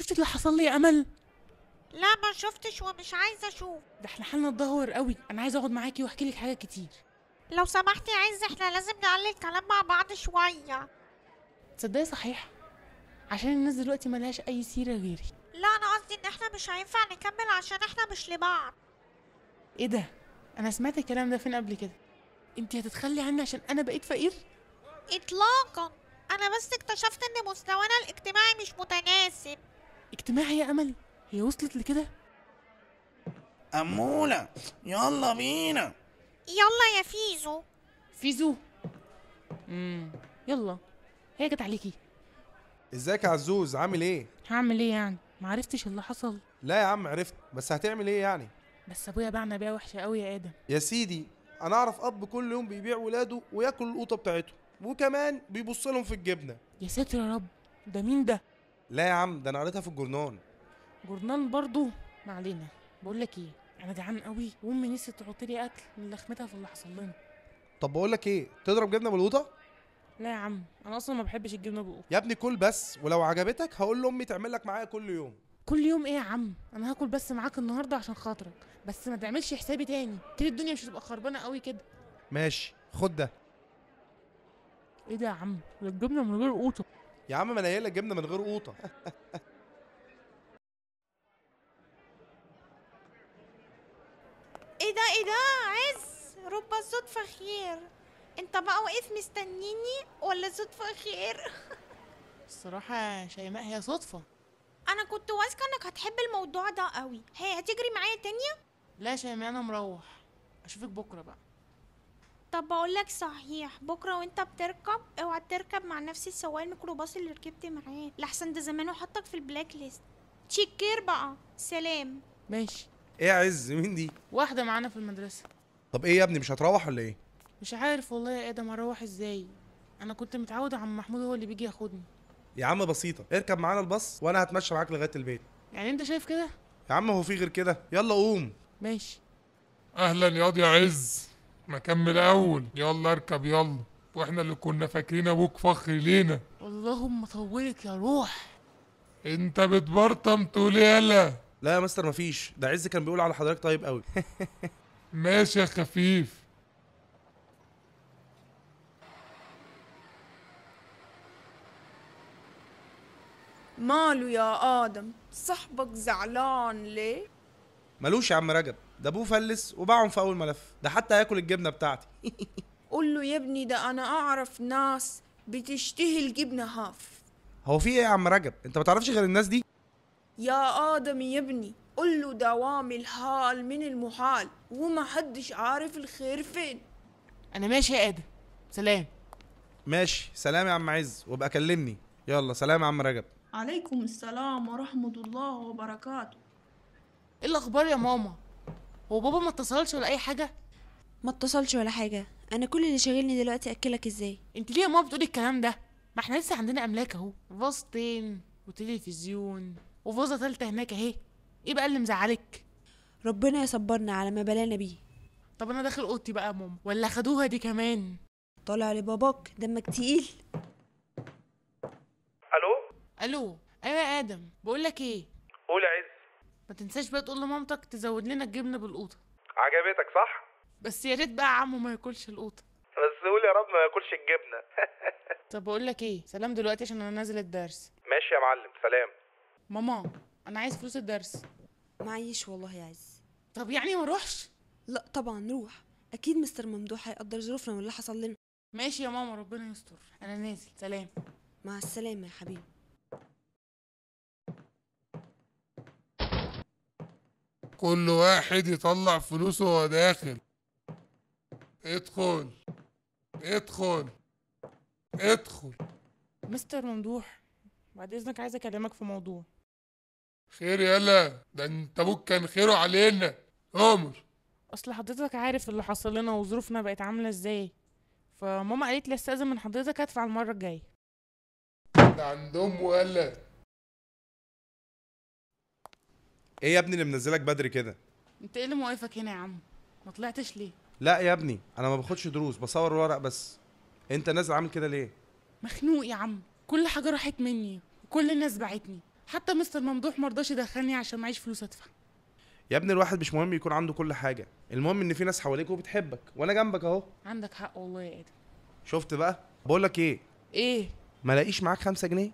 شفت اللي حصل لي يا امل؟ لا ما شفتش ومش عايزه اشوف. ده احنا حالنا اتدهور قوي، انا عايزه اقعد معاكي واحكي لك حاجات كتير. لو سمحتي يا عز، احنا لازم نقلل الكلام مع بعض شوية. تصدقي صحيح، عشان الناس دلوقتي ملهاش اي سيره غيري. لا انا قصدي ان احنا مش هينفع نكمل عشان احنا مش لبعض. ايه ده؟ انا سمعت الكلام ده فين قبل كده؟ انت هتتخلي عني عشان انا بقيت فقير؟ اطلاقا، انا بس اكتشفت ان مستوانا الاجتماعي مش متناسب. اجتماعي يا امل؟ هي وصلت لكده؟ اموله يلا بينا. يلا يا فيزو. فيزو؟ يلا، هي جت عليكي. ازيك يا عزوز، عامل ايه؟ هعمل ايه يعني؟ ما عرفتش اللي حصل؟ لا يا عم عرفت، بس هتعمل ايه يعني؟ بس ابويا باعنا بيعه وحشة قوي يا ادم. يا سيدي انا اعرف اب كل يوم بيبيع ولاده وياكل القوطه بتاعته، وكمان بيبص لهم في الجبنة. يا ساتر يا رب، ده مين ده؟ لا يا عم ده انا قريتها في الجورنان. جورنان برضو؟ ما علينا. بقول لك ايه، انا جعان قوي وامي نسيت تحط لي اكل من لخمتها في اللي حصل لنا. طب بقول لك ايه، تضرب جبنه بالقوطه؟ لا يا عم انا اصلا ما بحبش الجبنة بالقوطه. يا ابني كل بس، ولو عجبتك هقول لامي تعمل لك معايا كل يوم. كل يوم ايه يا عم؟ انا هاكل بس معاك النهارده عشان خاطرك، بس ما تعملش حسابي تاني كده، الدنيا مش هتبقى خربانة قوي كده. ماشي خد ده. ايه ده يا عم؟ ده الجبنة من غير قوطه. يا عم ما انا قايل لك جبنه من غير قوطه. ايه ده ايه ده عز، رب الصدفة خير. انت بقى واقف مستنيني ولا صدفة خير؟ الصراحة شيماء هي صدفة. انا كنت واثقة انك هتحب الموضوع ده قوي. هي هتجري معايا تانية؟ لا شيماء انا مروح، اشوفك بكره بقى. طب بقولك صحيح، بكره وانت بتركب اوعى تركب مع نفس السواق الميكروباص اللي ركبت معاه، لحسن ده زمانه حطك في ال black list. take care بقى، سلام. ماشي. ايه يا عز، مين دي؟ واحدة معانا في المدرسة. طب ايه يا ابني، مش هتروح ولا ايه؟ مش عارف والله يا ادم هروح ازاي، انا كنت متعوده عم محمود هو اللي بيجي ياخدني. يا عم بسيطة، اركب معانا الباص وانا هتمشى معاك لغاية البيت. يعني انت شايف كده؟ يا عم هو في غير كده؟ يلا قوم. ماشي. اهلا ياض يا عز، ما كمل اول، يلا اركب يلا، واحنا اللي كنا فاكرين ابوك فخر لينا. اللهم طولك يا روح. انت بتبرطم تقول يلا. لا يا مستر مفيش، ده عز كان بيقول على حضرتك طيب قوي. ماشي يا خفيف. ماله يا آدم، صاحبك زعلان ليه؟ مالوش يا عم رجب، ده ابوه فلس وباعهم في اول ملف، ده حتى هياكل الجبنة بتاعتي. قول له يا ابني ده انا اعرف ناس بتشتهي الجبنة هاف. هو في ايه يا عم رجب؟ انت ما تعرفش غير الناس دي؟ يا آدم يا ابني قول له دوام الحال من المحال، وما حدش عارف الخير فين. انا ماشي يا آدم، سلام. ماشي سلام يا عم عز، وابقى كلمني. يلا سلام يا عم رجب. عليكم السلام ورحمة الله وبركاته. ايه الاخبار يا ماما؟ هو بابا ما اتصلش ولا اي حاجة؟ ما اتصلش ولا حاجة، انا كل اللي شاغلني دلوقتي اكلك ازاي. انت ليه يا ماما بتقولي الكلام ده؟ ما احنا لسه عندنا املاك اهو، فازتين وتلفزيون وفازه ثالثة هناك اهي. ايه بقى اللي مزعلك؟ ربنا يصبرنا على ما بلانا بيه. طب انا داخل اوضتي بقى يا ماما، ولا خدوها دي كمان؟ طالع لباباك دمك تقيل. الو الو. ايوه يا ادم، بقول لك ايه. قول يا عز. ما تنساش بقى تقول لمامتك تزود لنا الجبنة بالقوطه. عجبتك صح؟ بس يا ريت بقى عمو ما ياكلش القوطه. بس قول يا رب ما ياكلش الجبنة. طب بقول لك ايه، سلام دلوقتي عشان انا نازل الدرس. ماشي يا معلم، سلام. ماما انا عايز فلوس الدرس. معيش والله يا عز. طب يعني ما اروحش؟ لا طبعا نروح، اكيد مستر ممدوح هيقدر ظروفنا واللي حصل لنا. ماشي يا ماما ربنا يستر، انا نازل، سلام. مع السلامة يا حبيبي. كل واحد يطلع فلوسه وهو داخل. ادخل ادخل ادخل. مستر ممدوح بعد اذنك عايز اكلمك في موضوع. خير يلا، ده انت ابوك كان خيره علينا. عمر اصل حضرتك عارف اللي حصل لنا وظروفنا بقت عامله ازاي، فماما قالت لي استاذن من حضرتك هدفع المرة الجاية. ده عند امه يلا. ايه يا ابني اللي منزلك بدري كده؟ انت ايه اللي موقفك هنا يا عم؟ ما طلعتش ليه؟ لا يا ابني انا ما باخدش دروس، بصور ورق بس. انت نازل عامل كده ليه؟ مخنوق يا عم، كل حاجة راحت مني وكل الناس باعتني، حتى مستر ممدوح مرضاش يدخلني عشان معيش فلوس ادفع. يا ابني الواحد مش مهم يكون عنده كل حاجة، المهم ان في ناس حواليك وبتحبك، وانا جنبك اهو. عندك حق والله يا ادم. شفت بقى؟ بقول لك ايه؟ ايه؟ ما لاقيش معاك 5 جنيه؟